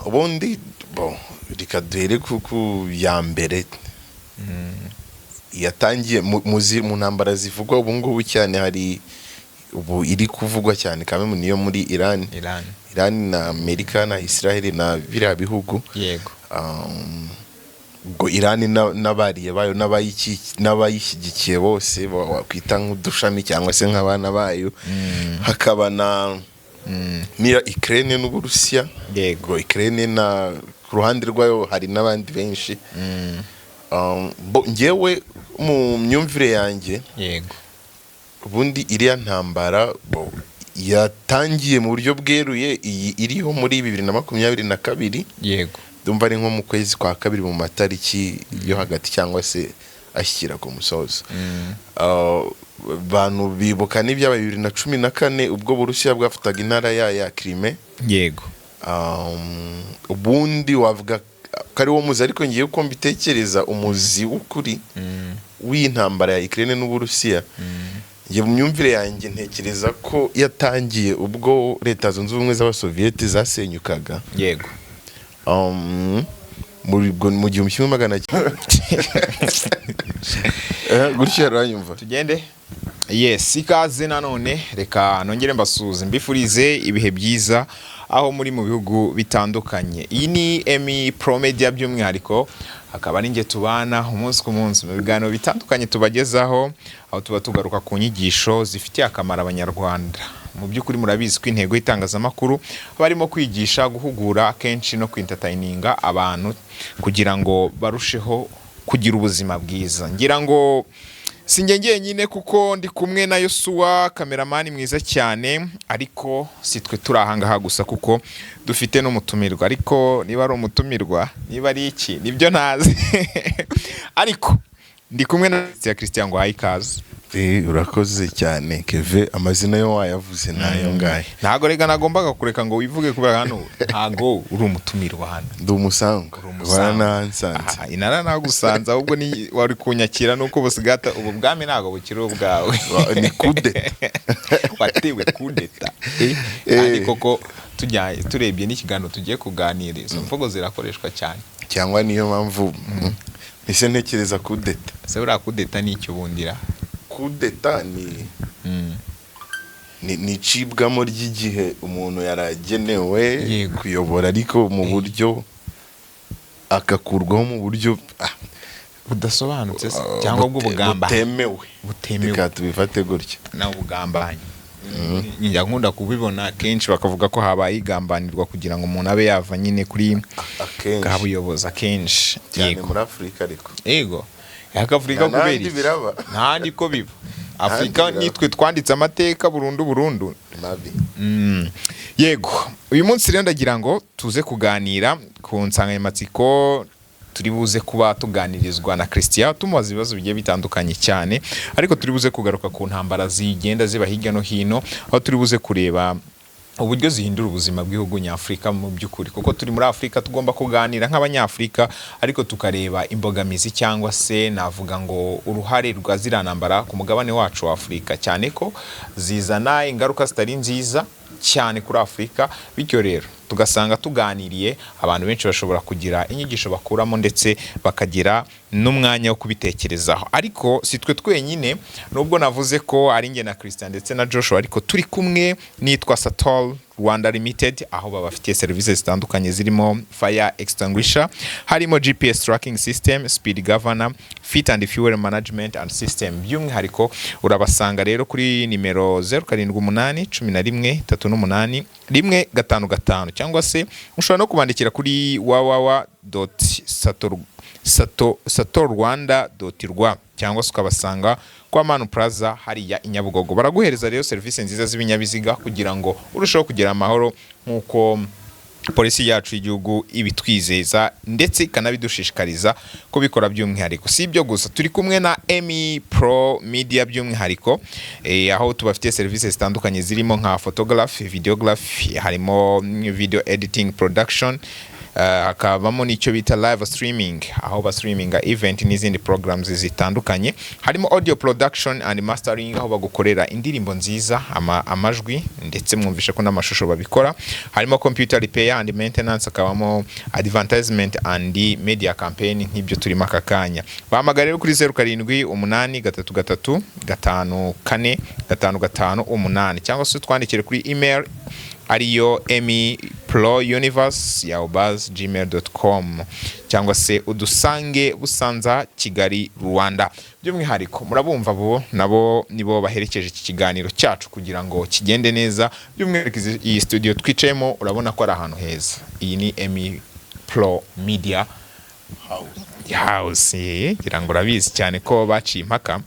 Ubundi bo reka duhere ku ya mbere yatangiye mu ntambara zivugwa ubu ngubu cyane. Hari ubu iri kuvugwa cyane kamwe niyo muri Iran. Iran. Iran na Amerika na Israel na biriya bihugu. Ubwo Iran n'abariye bayo n'abayishyigikiye bose wakwita nk'udushami cyangwa se nk'abana bayo, hakaba na n'iya Ukraine n'Uburusiya. Ubwo Ukraine na ku ruhande rwayo hari n'abandi benshi. Njyewe mu myumvire yanjye, ubundi iriya ntambara bo, yatangiye mu buryo bweruye iyi iriho muri 2022. Ndumva ari nko mu kwezi kwa kabiri, mu matariki yo hagati cyangwa se ashyira ku musozo. Abantu bibuka n'ibyabaye 2014 ubwo Burusiya bwafataga intara ya Crimea. Ubundi wavuga ko ari wo muzi, ariko ngiye uko mbitekereza, umuzi w'ukuri w'intambara ya Ukraine n'Uburusiya, njye mu myumvire yanjye ntekereza ko yatangiye ubwo Leta Zunze Ubumwe z'Abasoviyeti zasenyukaga. Mu 1900. Gutyo yaranyumva. Tugende. Yes, ikaze nanone. Reka nongere mbasuhuze, mbifurize ibihe byiza aho muri mu bihugu bitandukanye. Iyi ni Emi Pro Media, by'umwihariko akaba ari njye tubana umunsi ku munsi mu biganiro bitandukanye tubagezaho, aho tuba tugaruka ku nyigisho zifitiye akamaro Abanyarwanda. Mu by'ukuri murabizi ko intego y'itangazamakuru barimo kwigisha, guhugura, akenshi no kwi-entertaininga abantu kugira ngo barusheho kugira ubuzima bwiza. Ngira ngo si njye njyenyine, kuko ndi kumwe na Yosuwa, cameraman mwiza cyane. Ariko si twe turi ahangaha gusa, kuko dufite n'umutumirwa. Ariko niba ari umutumirwa, niba ari iki, nibyo ntazi, ariko ndi kumwe na Christian. Ngo ikaze. Urakoze cyane, Keve. Amazina yo wayavuze, nayo ngayo. Ntago rega nagombaga kureka ngo wivuge, kubera hano ntago uri umutumirwa hano. Ndi umusangwa. Uri umusangwa. Waranansanze. Aha, inara nagusanze, ahubwo ni wari kunyakira nuko busigata ubu bwami ntago bukiri ubwawe. Ni kudeta. Watewe kudeta. Kandi koko tujya turebye n'ikiganiro tugiye kuganira, izo mvugo zirakoreshwa cyane. Cyangwa niyo mpamvu mpise ntekereza kudeta. Ese buriya kudeta ni iki ubundira? Kudeta ni icibwamo ry'igihe umuntu yaragenewe kuyobora, ariko mu buryo agakurwaho mu buryo budasobanutse se cyangwa bw'ubugambanyi? Butemewe. Butemewe. Reka tubifate gutyo. Na ubugambanyi njya nkunda kubibona kenshi, bakavuga ko habaye igambanirwa kugira ngo umuntu abe yava nyine kuri akenshi bwa buyobozi akenshi. Cyane muri Afurika ariko. Yego, yaka Afurika. Nta Kubera n'ahandi iki? Biraba. Ntahandi ko biba. Afurika biraba. nitwe twanditse amateka burundu burundu. Mabi. Yego, uyu munsi rero ndagira ngo tuze kuganira ku nsanganyamatsiko. Turi buze kuba tuganirizwa na Christian, tumubaza ibibazo bigiye bitandukanye cyane, ariko turi buze kugaruka ku ntambara zigenda ziba hirya no hino, aho turi buze kureba uburyo zihindura ubuzima bw'ibihugu nyafurika mu by'ukuri, kuko turi muri Afurika, tugomba kuganira nk'Abanyafurika, ariko tukareba imbogamizi cyangwa se navuga ngo uruhare rwa ziriya ntambara ku mugabane wacu wa Afurika, cyane ko zizana ingaruka zitari nziza cyane kuri Afurika. Bityo rero tugasanga tuganiriye, abantu benshi bashobora kugira inyigisho bakuramo ndetse bakagira n'umwanya wo kubitekerezaho. Ariko si twe twenyine, nubwo navuze ko ari njye na Christian ndetse na Joshua, ariko turi kumwe nitwa Satol Rwanda Limited, aho babafitiye serivisi zitandukanye zirimo fire extinguisher, harimo GPS tracking system, speed governor, fleet and fuel management and system. By'umwihariko urabasanga rero kuri nimero 078 11 38 155, cyangwa se ushobora no kubandikira kuri www.satorwanda.rwa, cyangwa se ukabasanga kwa Manu Plaza hariya i Nyabugogo. Baraguhereza rero serivisi nziza z'ibinyabiziga kugira ngo urusheho kugira amahoro, nk'uko polisi yacu y'igihugu ibitwizeza ndetse ikanabidushishikariza kubikora. By'umwihariko si ibyo gusa, turi kumwe na Emi Pro Media by'umwihariko, aho tubafitiye serivisi zitandukanye zirimo nka photography, videography, harimo video editing, production. Hakabamo n'icyo bita live streaming, aho ba streaminga event n'izindi programs zitandukanye. Harimo audio production and mastering, aho bagukorera indirimbo nziza, amajwi, ndetse mwumvishe ko n'amashusho babikora. Harimo computer repair and maintenance, hakabamo advertisement and media campaign nk'ibyo turimo aka kanya. Bahamagara rero kuri 0783335458, cyangwa se twandikire kuri email ariyo emiprouniverse@gmail.com, cyangwa se udusange Busanza, Kigali, Rwanda. By'umwihariko murabumva, bo nabo nibo baherekeje iki kiganiro cyacu kugira ngo kigende neza. By'umwihariko iyi studio twicayemo, urabona ko ari ahantu heza. Iyi ni Emi Pro Media House. Ngira ngo urabizi cyane ko baciye impaka.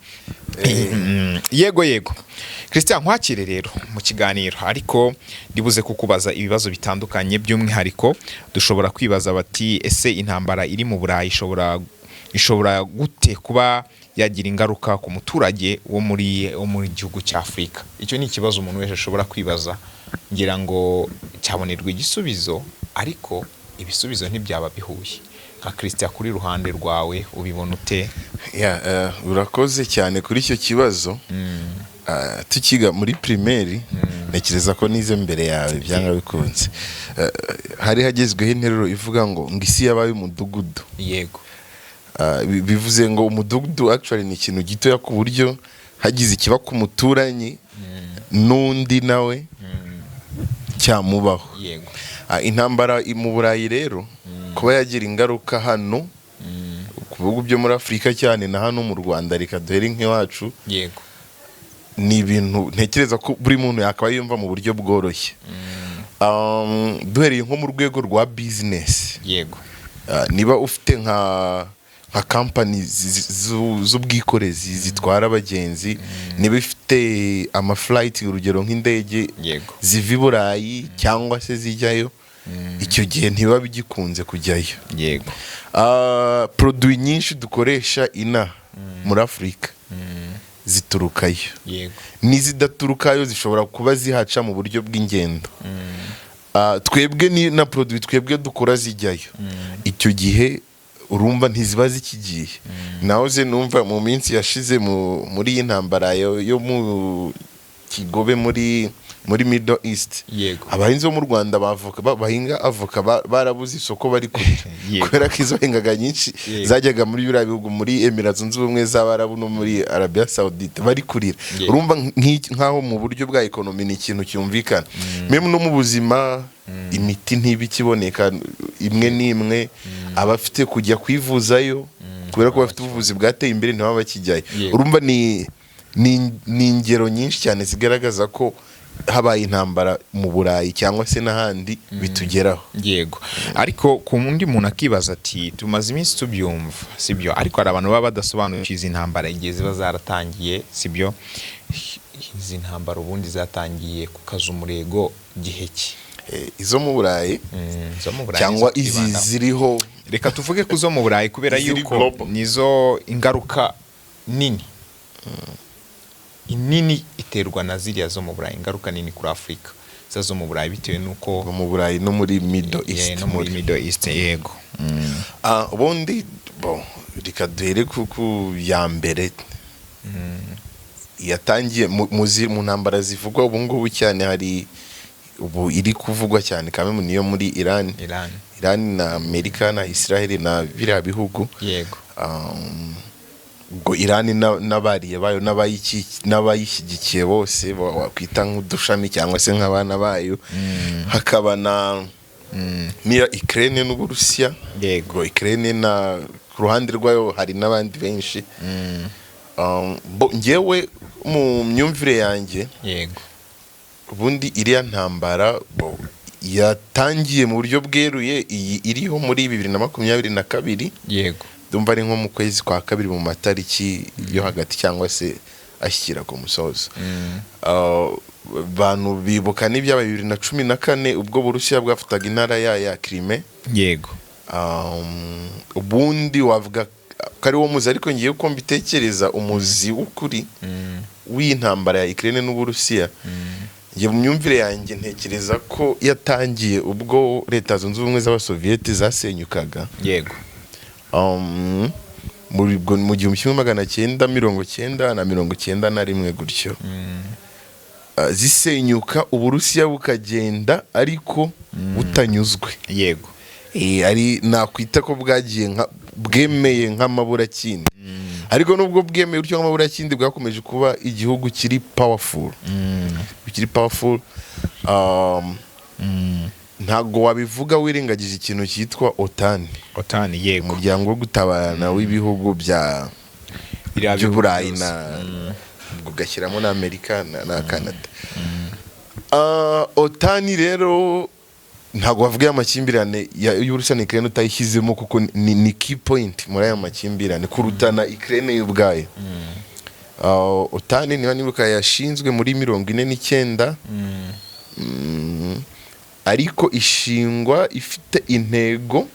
Yego, Christian, nkwakire rero mu kiganiro, ariko ndibuze kukubaza ibibazo bitandukanye. By'umwihariko dushobora kwibaza bati: ese intambara iri mu Burayi ishobora gute kuba yagira ingaruka ku muturage wo muri gihugu cya Afurika? Icyo ni ikibazo umuntu wese ashobora kwibaza. Ngira ngo cyabonerwa igisubizo, ariko ibisubizo ntibyaba bihuye. Nka Christian, kuri ruhande rwawe ubibona ute? Yeah, urakoze cyane kuri icyo kibazo. Tukiga muri primaire, ntekereza ko nize mbere yawe, byanga bikunze. Hari hagezweho interuro ivuga ngo isi yabaye umudugudu. Bivuze ngo umudugudu actually ni ikintu gitoya, ku buryo hagize ikiba ku muturanyi, n'undi nawe cyamubaho. Intambara mu Burayi rero kuba yagira ingaruka hano ku bihugu byo muri Afurika, cyane na hano mu Rwanda, reka duhere nk'iwacu, ni ibintu ntekereza ko buri muntu yakaba yumva mu buryo bworoshye. Duhereye nko mu rwego rwa business, niba ufite nka kampani z'ubwikorezi zitwara abagenzi, niba ifite ama flight, urugero nk'indege ziva i Burayi cyangwa se zijyayo, icyo gihe ntibiba bigikunze kujyayo. Produit nyinshi dukoresha ina muri Afurika ziturukayo, n'izidaturukayo zishobora kuba zihaca mu buryo bw'ingendo. Twebwe ni na produit twebwe dukora zijyayo, icyo gihe urumva ntiziba zikigiye. Naho ze numva mu minsi yashize muri iyi ntambara yo mu Kigobe, muri Middle East, abahinzi bo mu Rwanda b'avoka, bahinga avoka, barabuze isoko, bari kurira kubera ko izo bahingaga nyinshi zajyaga muri biriya bihugu, muri Emirats Zunze Ubumwe z'Abarabu no muri Arabia Saudite, bari kurira. Urumva nk'aho mu buryo bwa economy ni ikintu cyumvikana. Même no mu buzima, imiti ntiba ikiboneka imwe n'imwe, abafite kujya kwivuzayo kubera ko bafite ubuvuzi bwateye imbere ntibaba bakijyayo. Urumva ni ingero nyinshi cyane zigaragaza ko habaye intambara mu Burayi cyangwa se n'ahandi bitugeraho. Yego, ariko ku wundi muntu akibaza ati: tumaze iminsi tubyumva, sibyo? Ariko hari abantu baba badasobanukiwe izi ntambara igihe ziba zaratangiye, sibyo? Izi ntambara ubundi zatangiye kukaza umurego gihe ki? Izo mu Burayi Zo mu Burayi cyangwa nizo izi twibandaho. ziriho? Reka tuvuge ko zo mu Burayi, kubera Iziri yuko global. nizo ingaruka nini iterwa na ziriya zo mu Burayi. Ingaruka nini kuri Afurika za zo mu Burayi, bitewe n'uko mu Burayi no muri Middle East. No muri Middle East, yego. Ubundi bon, reka duhere ku ya mbere yatangiye mu ntambara zivugwa ubu ngubu cyane. Hari ubu iri kuvugwa cyane kamwe, niyo muri Iran. Iran. Iran na Amerika na Israel na biriya bihugu. Ubwo Iran n'abariye bayo n'abayishyigikiye bose, wakwita nk'udushami cyangwa se nk'abana bayo. Hakaba na n'iya Ukraine n'Uburusiya. Ubwo Ukraine na ku ruhande rwayo hari n'abandi benshi. Njyewe mu myumvire yanjye, ubundi iriya ntambara yatangiye mu buryo bweruye iyi iriho muri 2022. Ndumva ari nko mu kwezi kwa kabiri, mu matariki yo hagati cyangwa se ashyira ku musozo. Abantu bibuka n'ibyabaye 2014, ubwo Burusiya bwafataga intara ya Crimea. Ubundi wavuga ko ari wo muzi, ariko ngiye uko mbitekereza, umuzi w'ukuri w'intambara ya Ukraine n'Uburusiya Njye mu myumvire yanjye ntekereza ko yatangiye ubwo Leta Zunze Ubumwe z'Abasoviyeti zasenyukaga. Mu 1990 na 91 gutyo. Zisenyuka, Uburusiya bukagenda ariko butanyuzwe. Ari nakwita ko bwagiye nka bwemeye nk'amaburakindi, ariko nubwo bwemeye utyo nk'amaburakindi, bwakomeje kuba igihugu kiri powerful, kiri powerful. Ntabwo wabivuga wirengagije ikintu cyitwa OTAN. OTAN, yego. Umuryango wo gutabarana w'ibihugu bya Biriya bihugu by'Uburayi byose. na ugashyiramo na Amerika na Canada. OTAN rero ntabwo bavuga amakimbirane y'Uburusiya na Ukraine utayishyizemo, kuko ni key point muri aya makimbirane kuruta na Ukraine y'ubwayo. OTAN, niba nibuka, yashinzwe muri 49, ariko ishingwa ifite intego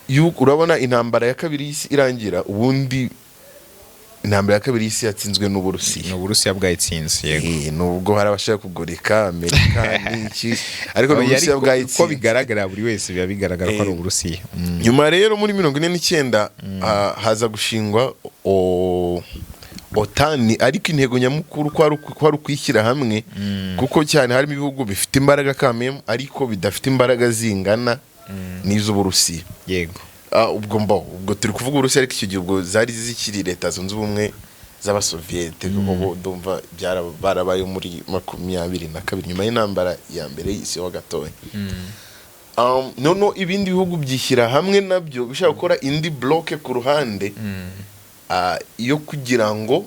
y'uko urabona intambara ya kabiri y'isi irangira, ubundi intambara ya kabiri y'isi yatsinzwe n'Uburusiya. Ni Uburusiya bwayitsinze, yego. Nubwo hari abashaka kugoreka Amerika n'iki, ariko ni Oya, Uburusiya ariko uko bwayitsinze. bigaragara buri wese, biba bigaragara ko ari Uburusiya. Nyuma rero muri 49 haza gushingwa OTAN, ariko intego nyamukuru kwari ukwishyira hamwe, kuko cyane harimo ibihugu bifite imbaraga kameme ariko bidafite imbaraga zingana n'iz'Uburusiya. Ubwo mbo ubwo turi kuvuga Uburusiya, ariko icyo gihe ubwo zari zikiri Leta Zunze Ubumwe z'Abasoviyete, kuko bo ndumva barabaye muri 22 nyuma y'intambara ya mbere y'isi ho gatoya. Noneho ibindi bihugu byishyira hamwe nabyo bishaka gukora indi bloc ku ruhande, yo kugira ngo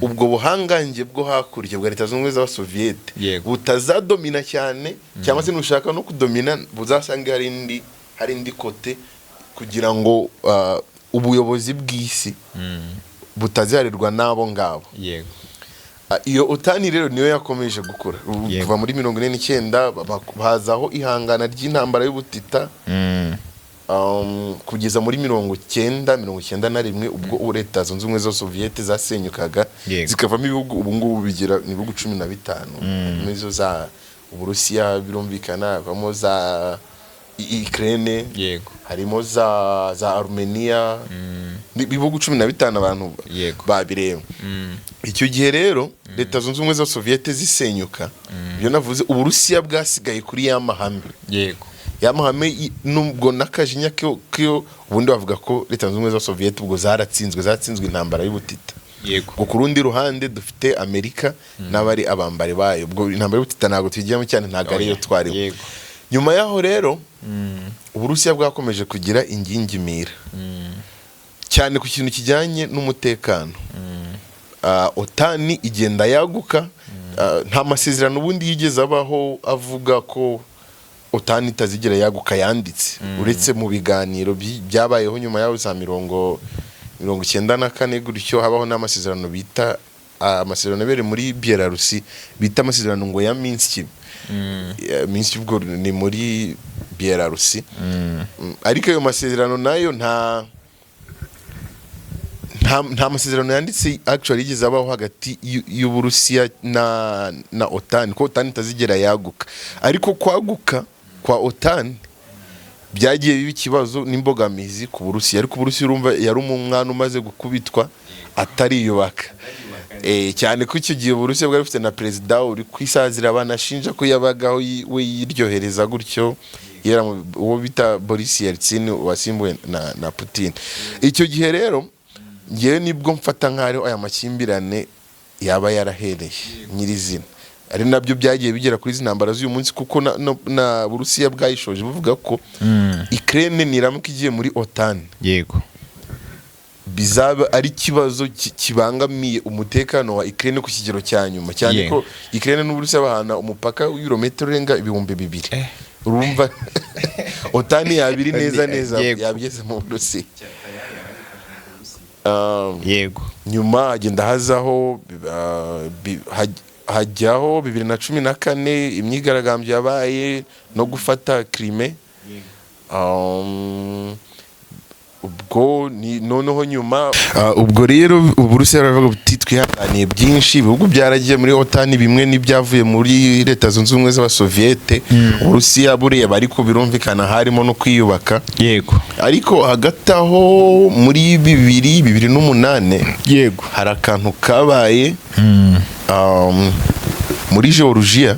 ubwo buhangange bwo hakurya bwa Leta Zunze Ubumwe z'Abasoviyete butazadomina cyane, cyangwa se nushaka no kudomina buzasange hari indi côté, kugira ngo ubuyobozi bw'isi butaziharirwa n'abo ngabo. Iyo OTAN rero niyo yakomeje gukura. Ubu kuva muri 49 hazaho ihangana ry'intambara y'ubutita, kugeza muri 90, 91, ubwo Leta Zunze Ubumwe za Soviyete zasenyukaga, zikavamo ibihugu ubu ngubu bigira ni ibihugu 15. Harimo izo za Uburusiya birumvikana, havamo za Ukraine, harimo za Armenia. Ni ibihugu 15 abantu babireba. Icyo gihe rero Leta Zunze Ubumwe za Soviyete zisenyuka, ibyo navuze, Uburusiya bwasigaye kuri ya mahame, ya mahame nubwo n'akajinya kyo ubundi bavuga ko Leta Zunze Ubumwe za Soviyete ubwo zaratsinzwe, zatsinzwe intambara y'ubutita. Ubwo ku rundi ruhande dufite Amerika n'abari abambari bayo. Ubwo intambara y'ubutita ntabwo tuyigiyemo cyane, ntabwo ariyo twarimo. Nyuma yaho rero Uburusiya bwakomeje kugira ingingimira cyane ku kintu kijyanye n'umutekano. OTAN igenda yaguka. Nta masezerano ubundi yigeze abaho avuga ko OTAN itazigera yaguka yanditse, uretse mu biganiro byabayeho nyuma yaho za 94 gutyo, habaho n'amasezerano bita amasezerano abereye muri Belarusi, bita amasezerano ngo ya Minsk. Ya Minsk ubwo ni muri Belarusi. Ariko ayo masezerano nayo nta masezerano yanditse actually yigeze abaho hagati y'Uburusiya na OTAN ko OTAN itazigera yaguka. Ariko kwaguka kwa OTAN byagiye biba ikibazo n'imbogamizi ku Burusiya, ariko Uburusiya urumva yari umwana umaze gukubitwa atariyubaka. Cyane ko icyo gihe Uburusiya bwari bufite na perezida uri kwisazira, banashinja ko yabagaho we yiryohereza gutyo, uwo bita Boris Yeltsin wasimbuwe na Putin. Icyo gihe rero ngewe nibwo mfata nk'aho aya makimbirane yaba yarahereye nyirizina, ari nabyo byagiye bigera kuri izi ntambara z'uyu munsi, kuko na Burusiya bwayishoje buvuga ko Ukraine niramuka igiye muri OTAN bizaba ari ikibazo kibangamiye umutekano wa Ukraine ku kigero cya nyuma, cyane ko Ukraine n'Uburusiya bahana umupaka w'ibirometero urenga 2000. Urumva OTAN yabiri neza neza yabigeze mu Burusiya. Nyuma hagenda hazaho hajyaho 2014 imyigaragambyo yabaye no gufata Crimea. Ubwo ni noneho nyuma, ubwo rero Uburusiya baravuga buti: "Twihanganiye byinshi." Ibihugu byaragiye muri OTAN, bimwe n'ibyavuye muri Leta Zunze Ubumwe z'Abasoviyete. Uburusiya bureba, ariko birumvikana harimo no kwiyubaka. Ariko hagati aho muri 2008 hari akantu kabaye muri Georgia.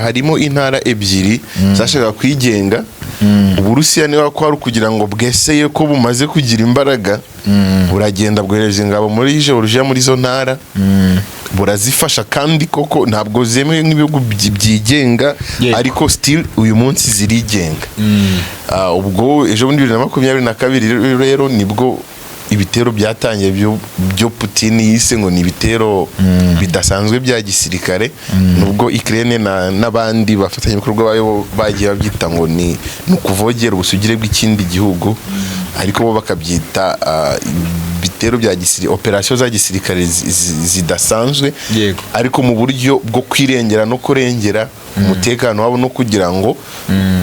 Harimo intara ebyiri zashakaga kwigenga. Uburusiya, niba ko hari ukugira ngo bweseye ko bumaze kugira imbaraga, buragenda bwohereza ingabo muri Georgia, muri izo ntara, burazifasha. Kandi koko ntabwo zemewe nk'ibihugu byigenga, ariko still uyu munsi zirigenga. Ubwo ejo bundi 2022 rero nibwo ibitero byatangiye byo Putin yise ngo ni ibitero bidasanzwe bya gisirikare, nubwo Ukraine n'abandi bafatanyabikorwa bayo bagiye babyita ngo ni ukuvogera ubusugire bw'ikindi gihugu, ariko bo bakabyita ibitero bya gisirikare, operasiyo za gisirikare zidasanzwe, ariko mu buryo bwo kwirengera no kurengera umutekano wabo, no kugira ngo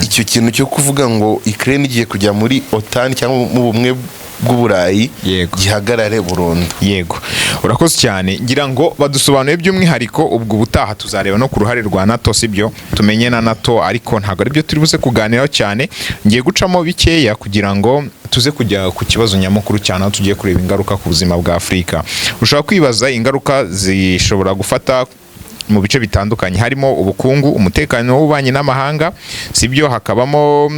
icyo kintu cyo kuvuga ngo Ukraine igiye kujya muri OTAN cyangwa mu Bumwe bw'Uburayi gihagarare burundu. Yego, urakoze cyane. Ngira ngo badusobanuye by'umwihariko. Ubwo ubutaha tuzareba no ku ruhare rwa NATO, sibyo? Tumenye na NATO, ariko ntabwo aribyo turi buze kuganiraho cyane. Ngiye gucamo bikeya kugira ngo tuze kujya ku kibazo nyamukuru cyane, aho tugiye kureba ingaruka ku buzima bwa Afurika. Ushobora kwibaza ingaruka zishobora gufata mu bice bitandukanye, harimo ubukungu, umutekano w'ububanyi n'amahanga, sibyo? Hakabamo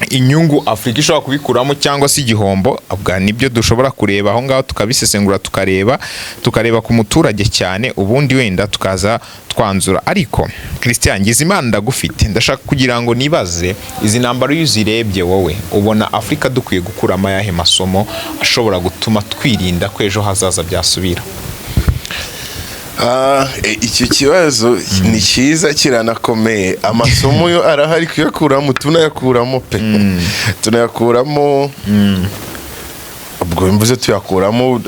inyungu Afurika ishobora kubikuramo cyangwa se igihombo. Ubwo nibyo dushobora kureba aho ngaho, tukabisesengura, tukareba ku muturage cyane, ubundi wenda tukaza twanzura. Ariko Christian Ngizimana, ndagufite, ndashaka kugira ngo nibaze: izi ntambara iyo uzirebye, wowe ubona Afurika dukwiye gukuramo ayahe masomo ashobora gutuma twirinda ko ejo hazaza byasubira? Icyo kibazo ni cyiza, kiranakomeye. Amasomo yo arahari kuyakuramo, tunayakuramo pe, tunayakuramo. Ubwo mvuze tuyakuramo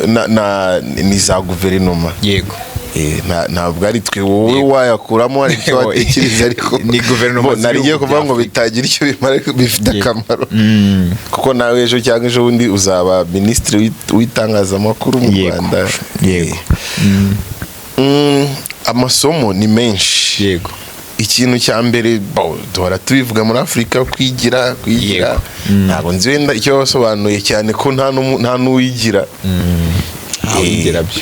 ni za guverinoma. Ntabwo ari twe. Wowe wayakuramo, hari icyo watekereza, ariko Ni guverinoma bo, nari ngiye z'ibihugu kuvuga bya ngo Afurika. bitagira icyo bimara, ariko bifite akamaro, kuko nawe ejo cyangwa ejo bundi uzaba minisitiri w'itangazamakuru mu Rwanda. Amasomo ni menshi. Ikintu cya mbere, bo, duhora tubivuga muri Afurika: kwigira, kwigira. Ntabwo nzi wenda icyo basobanuye cyane, ko nta n'uwigira. Ntawigira byo.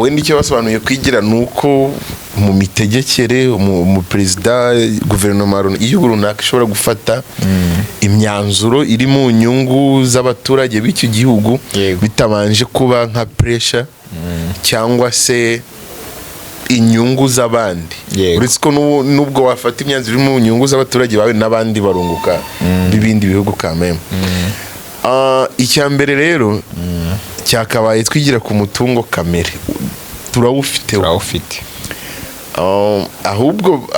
Wenda icyo basobanuye kwigira ni uko mu mitegekere mu perezida, guverinoma y'igihugu runaka ishobora gufata imyanzuro iri mu nyungu z'abaturage b'icyo gihugu, bitabanje kuba nka pressure cyangwa se inyungu z'abandi. Uretse ko nubwo wafata imyanzuro iri mu nyungu z'abaturage bawe, n'abandi barunguka b'ibindi bihugu kameme. Icya mbere rero cyakabaye twigira ku mutungo kamere, turawufite. Turawufite. Ahubwo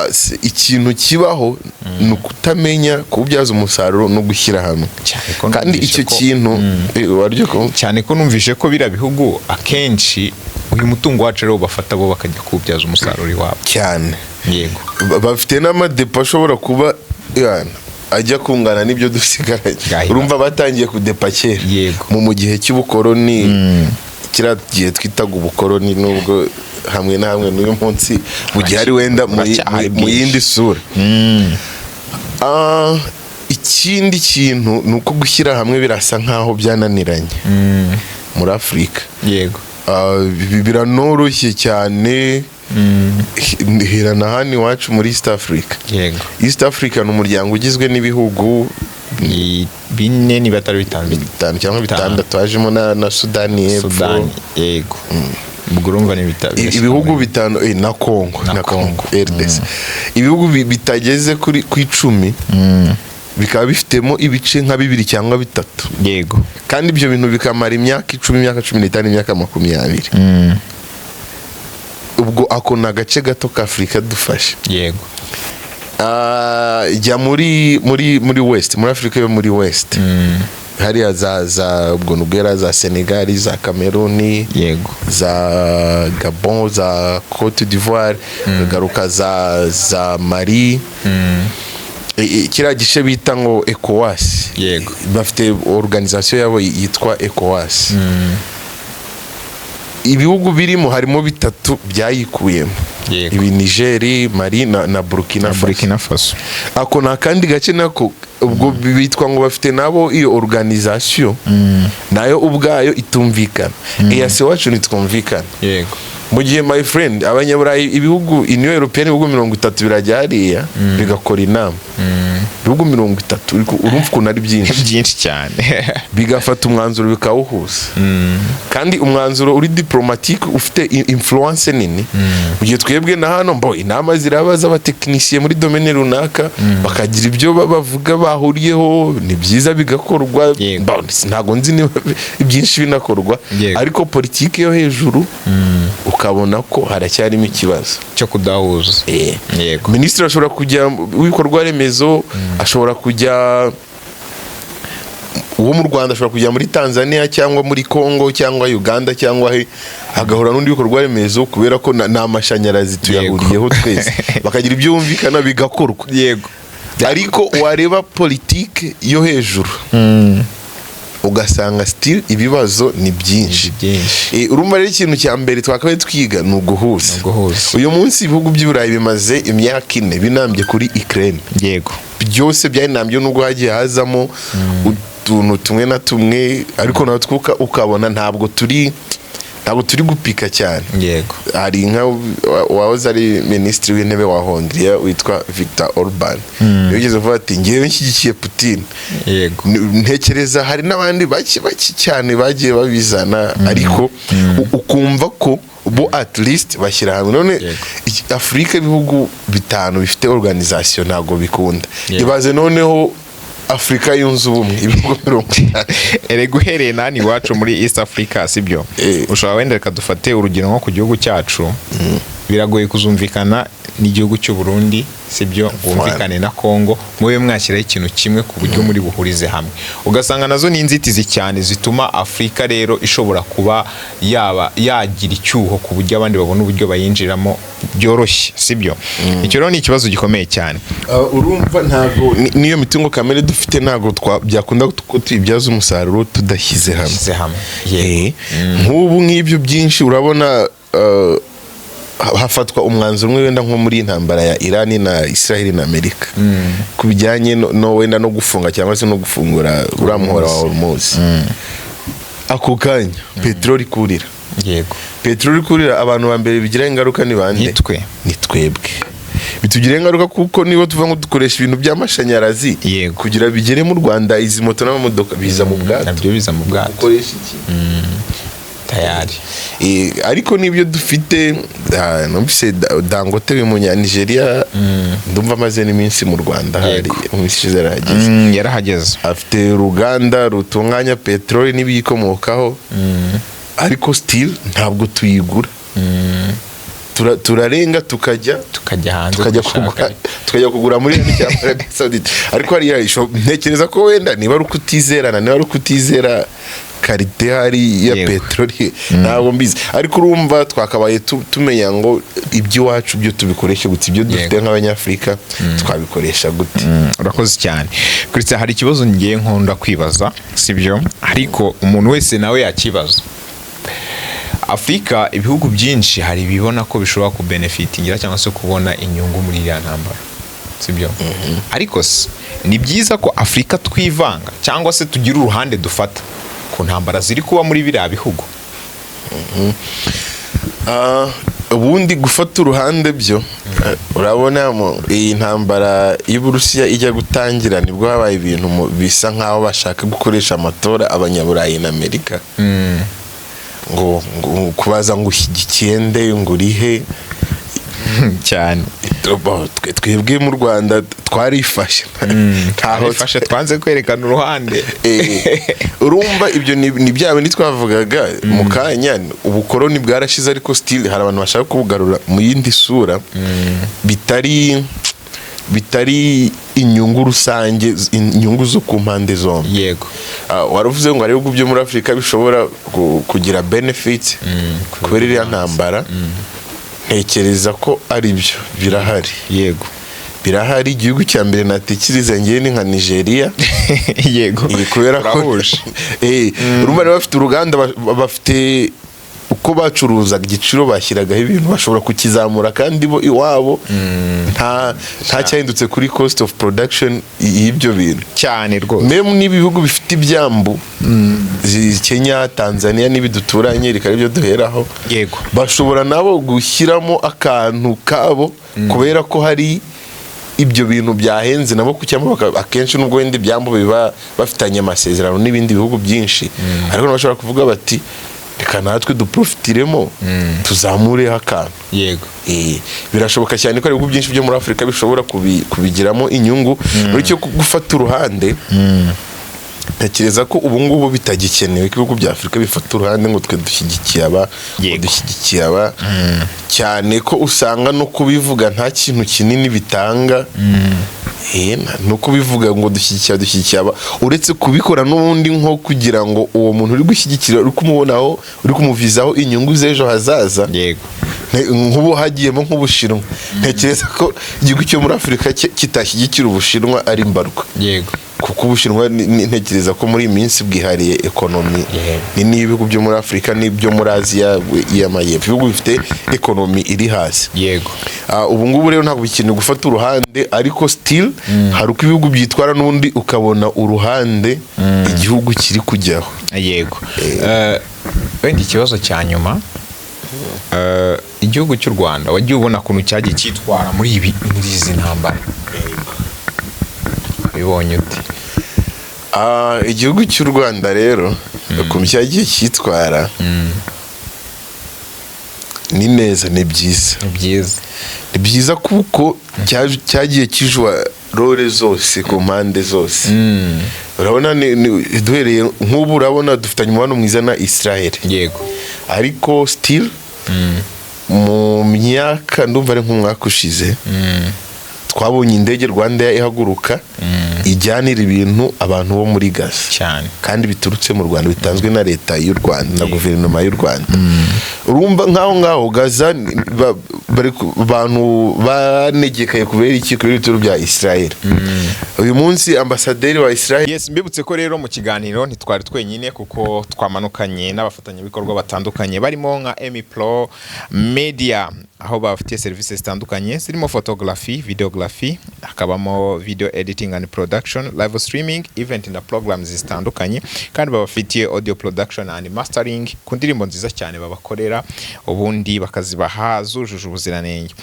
ikintu kibaho ni ukutamenya kuwubyaza umusaruro no gushyira hamwe. Cyane ko Kandi numvise icyo kintu waryo Cyane ko numvise ko biriya bihugu akenshi uyu mutungo wacu rero bafata bo bakajya kuwubyaza umusaruro iwabo. Cyane. Bafite n'amadepo ashobora kuba yana, ajya kungana n'ibyo dusigaranye. Gahiba. Urumva batangiye kudepa kera, mu gihe cy'ubukoroni, kiriya gihe twitaga ubukoroni, nubwo hamwe na hamwe n'uyu munsi bugihari wenda Buracyahari mu bwinshi. yindi sura. Ikindi kintu ni uko gushyira hamwe birasa nkaho byananiranye muri Afurika. Biranoroshye cyane. Hera na hano iwacu muri East Africa. East Africa ni umuryango ugizwe n'ibihugu Ni bine niba atari bitanu. Bitanu cyangwa Bitanu. bitandatu, hajemo na Sudani y'Epfo. Sudani, yego. Ubwo urumva ni bitanu. Ibihugu bitanu, na Congo. Na Na Congo. Congo RDC. Ibihugu bitageze kuri ku 10, bikaba bifitemo ibice nka bibiri cyangwa bitatu, kandi ibyo bintu bikamara imyaka 10, imyaka 15, imyaka 20. Ubwo ako ni agace gato ka Afurika dufashe. Jya muri West, muri Afurika yo muri West hariya, za ubwo nubwera za Senegal, za Cameroon, za Gabon, za Cote d'Ivoire, ukagaruka za Mali. Kiriya gice bita ngo ECOWAS, bafite organisation yabo yitwa ECOWAS. Ibihugu birimo, harimo bitatu byayikuyemo, ibi Niger, Mali na Burkina Na Faso. Burkina Faso. Ako ni akandi gace nako ubwo bitwa ngo bafite nabo iyo organisation nayo ubwayo itumvikana. EAC wacu ntitwumvikana. Mu gihe, my friend, Abanyaburayi, ibihugu Union Européenne, ibihugu 30 birajya hariya bigakora inama, ibihugu 30, urumva ukuntu ari byinshi. Byinshi cyane. Bigafata umwanzuro, bikawuhuza, kandi umwanzuro uri diplomatique, ufite influence nini, mu gihe twebwe na hano mbo inama ziraba z'abatekinisiye muri domaine runaka, bakagira ibyo bavuga bahuriyeho, ni byiza, bigakorwa. Ntabwo nzi niba ibyinshi binakorwa, ariko politiki yo hejuru ukabona ko haracyarimo ikibazo cyo kudahuza. Minisitiri ashobora kujya w'ibikorwa remezo, ashobora kujya uwo mu Rwanda, ashobora kujya muri Tanzania cyangwa muri Congo cyangwa Uganda cyangwa he, agahura n'undi bikorwa remezo, kubera ko ni amashanyarazi tuyahuriyeho twese, bakagira ibyo bumvikana, bigakorwa. Ariko wareba politike yo hejuru, ugasanga still ibibazo ni byinshi. Byinshi. Urumva rero, ikintu cya mbere twakabaye twiga ni uguhuza. Uguhuza. Uyu munsi ibihugu by'i Burayi bimaze imyaka 4 binambye kuri Ukraine. Byose byarinambye, nubwo hagiye hazamo utuntu tumwe na tumwe, ariko natwo ukabona ntabwo turi gupika cyane. Hari nka wahoze ari minisitiri w'intebe wa Hongiriya witwa Victor Orban, yigeze kuvuga ati: "Ngewe nshyigikiye Putin." Ntekereza hari n'abandi bake bake cyane bagiye babizana, ariko ukumva ko bo at least bashyira hamwe. None Afurika, ibihugu bitanu bifite organisation, ntabwo bikunda. Ibaze noneho Afurika Yunze Ubumwe, ibihugu 50. Erega uhereye nani iwacu muri East Africa, sibyo? Ushobora wenda, reka dufate urugero nko ku gihugu cyacu, biragoye kuzumvikana n'igihugu cy'u Burundi, sibyo, wumvikane na Congo, mube mwashyiraho ikintu kimwe ku buryo muri buhurize hamwe. Ugasanga nazo ni inzitizi cyane zituma Afurika rero ishobora kuba yaba yagira icyuho ku buryo abandi babona uburyo bayinjiramo byoroshye, sibyo? Icyo rero ni ikibazo gikomeye cyane. Urumva ntabwo n'iyo mitungo kamere dufite, ntabwo byakunda ko tuyibyaza umusaruro tudashyize hamwe. Dushyize hamwe. Nk'ubu nk'ibyo byinshi urabona, hafatwa umwanzuro umwe, wenda nko muri iyi ntambara ya Irani na Israel na Amerika, ku bijyanye no wenda no gufunga cyangwa se no gufungura uriya muhora wa Hormuz, ako kanya peteroli ikurira. Peteroli ikurira, abantu ba mbere bigiraho ingaruka ni bande? Nitwe. Ni twebwe bitugiraho ingaruka, kuko niba tuvuga ngo dukoresha ibintu by'amashanyarazi, kugira bigere mu Rwanda, izi moto n'amamodoka biza mu bwato. Nabyo biza mu bwato. Ukoresha iki? Tayari. Ariko n'ibyo dufite, numvise Dangote w'Umunyanigeriya, ndumva amaze n'iminsi mu Rwanda hari mu minsi ishize yarahageze. Yarahageze. Afite uruganda rutunganya peteroli n'ibiyikomokaho, ariko still ntabwo tuyigura. Turarenga tukajya tukajya hanze tukajya gushaka. Tukajya kugura muri Iran cyangwa Arabie Saoudite. Ariko hariya ntekereza ko wenda niba ari ukutizerana, niba ari ukutizera qualité hari ya peteroli, ntabwo mbizi. Ariko urumva twakabaye tumenya ngo iby'iwacu byo tubikoreshe gute, ibyo dufite nk'Abanyafurika twabikoresha gute. Urakoze cyane, Christian. Hari ikibazo ngiye nkunda kwibaza, sibyo, ariko umuntu wese nawe yakibaza. Afurika, ibihugu byinshi hari ibibona ko bishobora kubenefitingira cyangwa se kubona inyungu muri iriya ntambara, sibyo? Ariko se ni byiza ko Afurika twivanga cyangwa se tugira uruhande dufata ku ntambara ziri kuba muri biriya bihugu? Ubundi gufata uruhande byo, urabona iyi ntambara y'Uburusiya ijya gutangira, nibwo habaye ibintu bisa nk'aho bashaka gukoresha amatora Abanyaburayi na Amerika, ngo kubaza ngo ushyigikiye nde, ngo urihe. Cyane. Twebwe mu Rwanda twarifashe. Ntaho Twifashe, twanze kwerekana uruhande. Urumva ibyo ni bya bindi twavugaga mu kanya, ubukoroni bwarashize, ariko still hari abantu bashaka kubugarura mu yindi sura, bitari inyungu rusange, inyungu zo ku mpande zombi. Waravuze ngo hari ibihugu byo muri Afurika bishobora kugira benefit kubera iriya ntambara. Ntekereza ko ari byo, birahari. Birahari. Igihugu cya mbere natekereza ngewe ni nka Nigeria. Kubera ko Urahuje. Urumva niba bafite uruganda, bafite uko bacuruzaga, igiciro bashyiragaho ibintu bashobora kukizamura, kandi bo iwabo nta cyahindutse kuri cost of production y'ibyo bintu. Cyane rwose. Même n'ibihugu bifite ibyambu, Kenya, Tanzania n'ibi duturanye, reka aribyo duheraho, bashobora nabo gushyiramo akantu kabo kubera ko hari ibyo bintu byahenze nabo ku cyambu. Akenshi nubwo wenda ibyambu biba bafitanye amasezerano n'ibindi bihugu byinshi, ariko nabo bashobora kuvuga bati: "Reka natwe duprofitiremo, tuzamureho akantu." Birashoboka cyane ko hari ibihugu byinshi byo muri Afurika bishobora kubigiramo inyungu. Muri cyo gufata uruhande, ntekereza ko ubu ngubu bitagikenewe ko ibihugu bya Afurika bifata uruhande ngo twe dushyigikiye aba, ngo dushyigikiye aba, cyane ko usanga no kubivuga nta kintu kinini bitanga. No kubivuga ngo dushyigikiye aba, uretse kubikora n'ubundi nko kugira ngo uwo muntu uri gushyigikira uri kumubonaho, uri kumuvizaho inyungu z'ejo hazaza. Nk'ubu hagiyemo nk'Ubushinwa, ntekereza ko igihugu cyo muri Afurika kitashyigikira Ubushinwa ari mbarwa, kuko Ubushinwa ntekereza ko muri iyi minsi bwihariye economy ni n'ibihugu byo muri Afurika n'ibyo muri Aziya y'Amajyepfo, ibihugu bifite economy iri hasi. Ubu ngubu rero ntabwo bikenewe gufata uruhande, ariko still hari uko ibihugu byitwara n'ubundi ukabona uruhande igihugu kiri kujyaho. Yego. Wenda ikibazo cya nyuma, igihugu cy'u Rwanda wagiye ubona ukuntu cyagiye cyitwara muri izi ntambara, bibonye ute? Igihugu cy'u Rwanda rero, ukuntu cyagiye cyitwara ni neza, ni byiza. Ni byiza. Ni byiza kuko cyagiye kijuwa role zose, ku mpande zose. Urabona duhereye nk'ubu, urabona dufitanye umubano mwiza na Israel, ariko still mu myaka, ndumva ari nk'umwaka ushize, twabonye indege Rwanda ihaguruka ijyanira ibintu abantu bo muri Gaza, kandi biturutse mu Rwanda, bitanzwe na leta y'u Rwanda na guverinoma y'u Rwanda. Urumva nk'aho ngaho Gaza bari abantu banegekaye kubera iki? Kubera ibitero bya Israel. Uyu munsi ambasaderi wa Israel Yes, mbibutse ko rero mu kiganiro ntitwari twenyine, kuko twamanukanye n'abafatanyabikorwa batandukanye barimo nka Emi Pro Media, aho bafitiye serivisi zitandukanye zirimo photography, videography, hakabamo video editing and production, live streaming, event na programs zitandukanye. Kandi babafitiye audio production and mastering ku ndirimbo nziza cyane babakorera, ubundi bakazibaha zujuje ubuziranenge.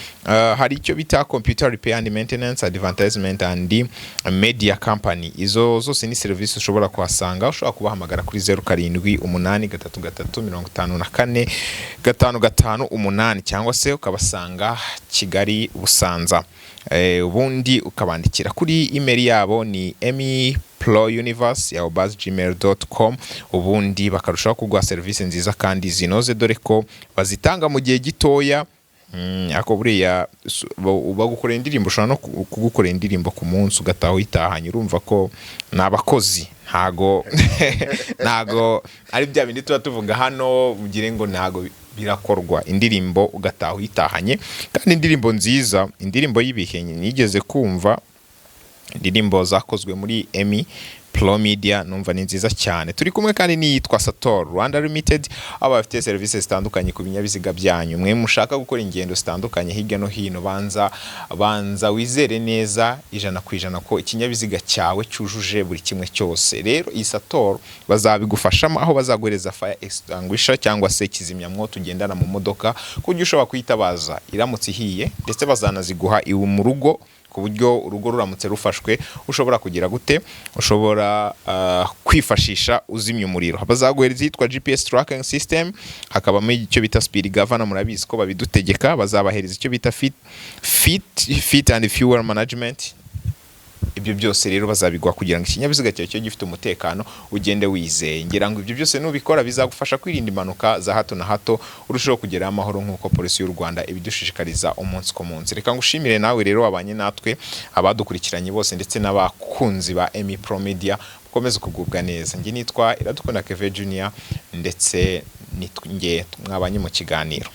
Hari icyo bita computer repair and maintenance, advertisement and media company. Izo zose ni serivisi ushobora kuhasanga. Ushobora kubahamagara kuri 0783354558, cyangwa se ukabasanga Kigali Busanza. Ubundi ukabandikira kuri email yabo, ni emiprouniverse@gmail.com, ubundi bakarushaho kuguha serivisi nziza kandi zinoze, dore ko bazitanga mu gihe gitoya. Ariko buriya bagukorera indirimbo, ushobora no kugukorera indirimbo ku munsi ugataha uyitahanye. Urumva ko ni abakozi, ntago ari bya bindi tuba tuvuga hano ugire ngo ntago birakorwa. Indirimbo ugataha uyitahanye, kandi indirimbo nziza, indirimbo y'ibihe. Nigeze kumva indirimbo zakozwe muri Emi Pro Media, numva ni nziza cyane. Turi kumwe kandi n'iyitwa Sator Rwanda Limited, aho bafite serivisi zitandukanye ku binyabiziga byanyu. Mwe mushaka gukora ingendo zitandukanye hirya no hino, banza wizere neza 100% ko ikinyabiziga cyawe cyujuje buri kimwe cyose. Rero iyi Sator bazabigufashamo, aho bazaguhereza fire extinguisher cyangwa se kizimyamwoto ugendana mu modoka, ku buryo ushobora kuyitabaza iramutse ihiye. Ndetse bazanaziguha iwe mu rugo, ku buryo urugo ruramutse rufashwe ushobora kugira gute? Ushobora kwifashisha uzimya umuriro. Bazaguhereza iyitwa GPS tracking system, hakabamo icyo bita speed governor, murabizi ko babidutegeka. Bazabahereza icyo bita fit and fuel management. Ibyo byose rero bazabiguha kugira ngo ikinyabiziga cyawe kibe gifite umutekano, ugende wizeye. Ngira ngo ibyo byose nubikora bizagufasha kwirinda impanuka za hato na hato, urusheho kugeraho amahoro nk'uko Polisi y'u Rwanda ibidushishikariza umunsi ku munsi. Reka ngushimire nawe rero wabanye natwe, abadukurikiranye bose, ndetse n'abakunzi ba Emi Pro Media, mukomeze kugubwa neza. Njye nitwa Iradukunda Keve Junior, ndetse nitwe mwabanye mu kiganiro.